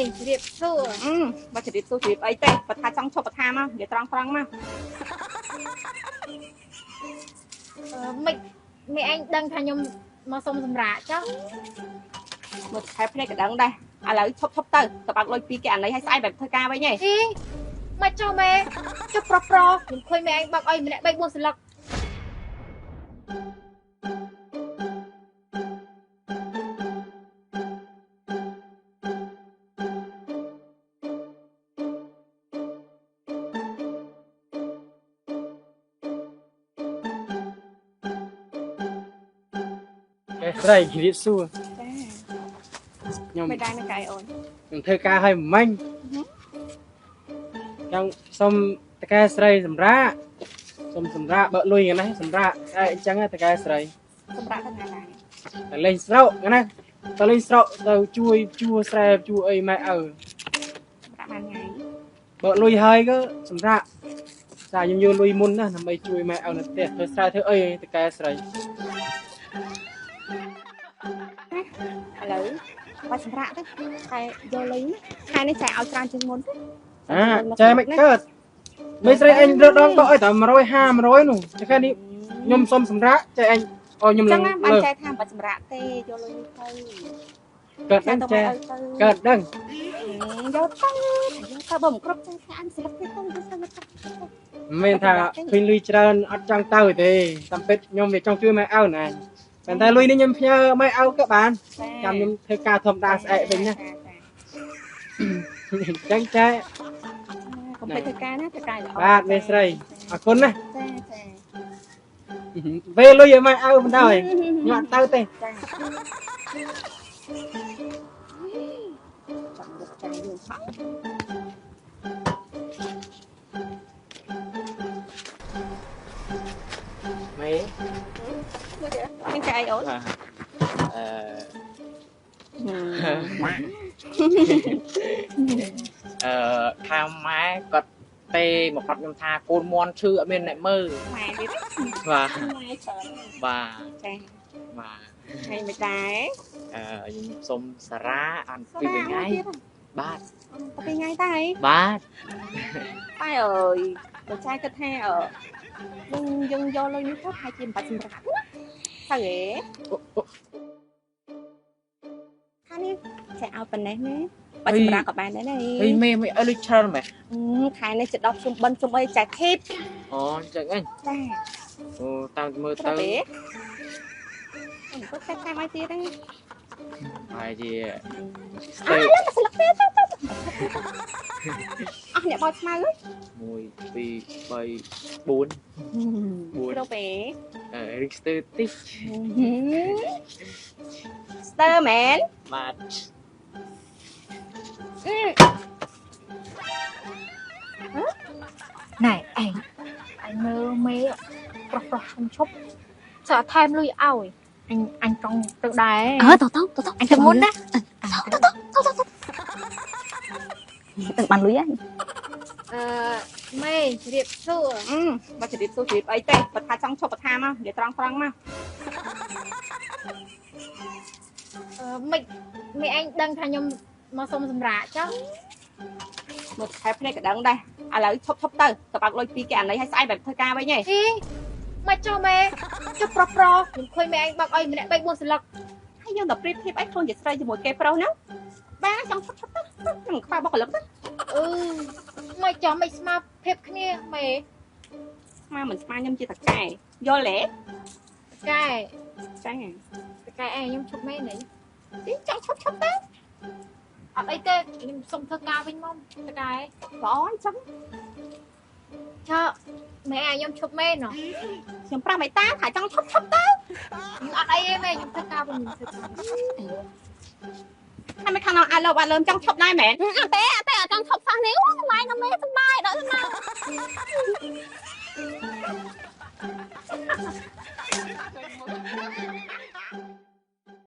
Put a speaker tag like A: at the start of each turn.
A: ជម្រាបសួរ
B: បើជម្រាបសួរជម្រាបអីទេបើថាចង់ឈប់បថាមកនិយាយត្រង់ត្រង់មក
A: មិនមេឯងដឹងថាខ្ញុំមកសុំសម្រាកចុះ
B: មកខែភ្នែកក៏ដឹងដែរឥឡូវឈប់ឈប់ទៅទៅបើកលុយពីគេអានេះឲ្យស្អែកបែបធ្វើការវិញហី
A: មកចុះមេចុះប្រុសប្រុសខ្ញុំឃើញមេឯងបើកឲ្យម្នាក់3 4សន្លឹក
C: ស្រីជម្រាបសួរ
B: ចាខ្ញុំមិនដែរនៅកាយអូន
C: ខ្ញុំធ្វើការឲ្យមិញចង់សុំតកែស្រីសម្រាប់សុំសម្រាប់បើកលុយណាសម្រាប់តែអញ្ចឹងតកែស្រី
B: សម្រាប់ទៅណាដែរ
C: តែលេងស្រុកណាទៅលេងស្រុកទៅជួយជួស្រែជួអីម៉ែឪ
B: សម្រាប់មួយថ្ងៃ
C: បើកលុយហើយក៏សម្រាប់ចាខ្ញុំយកលុយមុនណាដើម្បីជួយម៉ែឪនៅផ្ទះធ្វើស្រែធ្វើអីតកែស្រី
B: ឥឡូវបាច់សម្រាប់ទៅតែយកលុយខែនេះចែកឲ្យច្រើនជាងមុនទេ
C: អាចែមិនកើតមិនស្រីអញរើដងបកឲ្យតែ150 100នោះតែខែនេះខ្ញុំសុំសម្រាប់ចែអញឲ្យខ្ញុំ
B: លើបានចែថាបាច់សម្រាប់ទេយកលុយនេះទៅ
C: កើតដឹងចែកើតដឹង
B: យកទៅយកទៅបើមិនគ្រប់ចែថាអញស្លឹកទេទៅទៅទៅ
C: មិនមែនថាឃើញលុយច្រើនអត់ចង់ទៅទេតាមពិតខ្ញុំវាចង់ជួយម៉ែឪណាប៉ុន្តែលុយនេះខ្ញុំផ្ញើម៉ែឪក៏បានចាំខ្ញុំធ្វើការធម្មតាស្អែកវិញណាអញ្ចឹងចែ
B: កុំភ្លេចធ្វើការណាធ្វើការល្អ
C: បាទមេស្រីអរគុណណា
B: ចាចា
C: វេលុយឲ្យម៉ែឪមិនដល់ខ្ញុំអត់ទៅទេ
B: ចាចាំយកចាយយើងហក់
D: មេ
B: មានកាយអូន
D: អឺអឺខាងម៉ែគាត់ទេមកប្រាប់ខ្ញុំថាកូនមន់ឈឺអត់មានអ្នកមើល
B: ម៉ែទៀត
D: បាទ
B: ម៉ែច្រើន
D: បាទ
B: ចា
D: បាទ
B: ថ្ងៃមិនដែរ
D: អឺខ្ញុំសុំសារ៉ាអន់ពីថ្ងៃបាទ
B: ពីថ្ងៃតែ
D: បាទ
B: តែអើយបើចែគិតថាអឺយើងយកលុយនេះទៅហើយជាមិនបាច់សម្រាប់ណាទៅហេខាងនេះចែឲ្យប៉ុណ្ណេះណាបាច់សម្រាប់ក៏បានដែរណា
D: ហីមេមេឲ្យលុយច្រើនមែន
B: ខែនេះជិតដល់ជុំបិណ្ឌជុំអីចែធីប
D: អូអញ្ចឹងអញ
B: ចា
D: អូតាមមើលទៅ
B: អូតែតែមកទៀតហ្នឹង
D: ហើយជា
B: ស្ទើស្លឹកទៀតទៅអស់អ្នកបោចស្មៅ
D: 1 2 3 4 4
B: គ្រប់ទេ
D: អឺរីស្ទើតិច
B: ស្ទើមែន
D: បាទ
A: ណែឯងឯងមើលមេប្រុសប្រុសឈប់សើថែមលុយឲ្យអញចង់ទៅដែរ
E: អើទៅទៅទៅ
A: អញទៅមុនណា
E: ទៅទៅទៅទៅទៅបានលុយហើយ
A: អឺមេជម្រាបសួរ
B: បើជម្រាបសួរជម្រាបអីទេបើថាចង់ឈប់បថាមកនិយាយត្រង់ត្រង់មក
A: អឺមិនមេឯងដឹងថាខ្ញុំមកសុំសម្រាកចុះ
B: មកខែភ្នែកក៏ដឹងដែរឥឡូវឈប់ឈប់ទៅទៅបើកលុយពីគេអានេះឲ្យស្អែកបែបធ្វើការវិញហី
A: មកចុះមេចុះប្រុសប្រុសខ្ញុំឃើញមេឯងបើកឲ្យម្នាក់3 4សន្លឹក
B: ហើយយើងទៅប្រៀបធៀបអីខ្លួនជាស្រីជាមួយគេប្រុសហ្នឹងបានចង់ឈប់ឈប់ទៅខ្ញុំខ្វះបុគ្គលិកទៅ
A: អឺមកចុះមិនស្មើភាពគ្នាមេ
B: ស្មើមិនស្មើខ្ញុំជាតកែយល់ទេ
A: តកែ
B: ចា
A: តកែឯងខ្ញុំឈប់មេនេះ
B: ទីចង់ឈប់ឈប់ទៅ
A: អត់អីទេខ្ញុំសុំធ្វើការវិញមកតកែ
B: ល្អអញ្ចឹង
A: ចុះមេឯងខ្ញុំឈប់មេណោះ
B: ខ្ញុំប្រាប់មេតាថាចង់ឈប់ឈប់ទៅ
A: អត់អីទេមេខ្ញុំធ្វើការវិញខ្ញុំធ្វើការ
B: ហើយមិនខាងនោះអាចលោបអាចលើមចង់ឈប់ដែរមែន
E: អត់ទេអត់ទេអត់ចង់ឈប់សោះនេះអូសម្បាយណាមេសម្បាយដល់សម្បាយ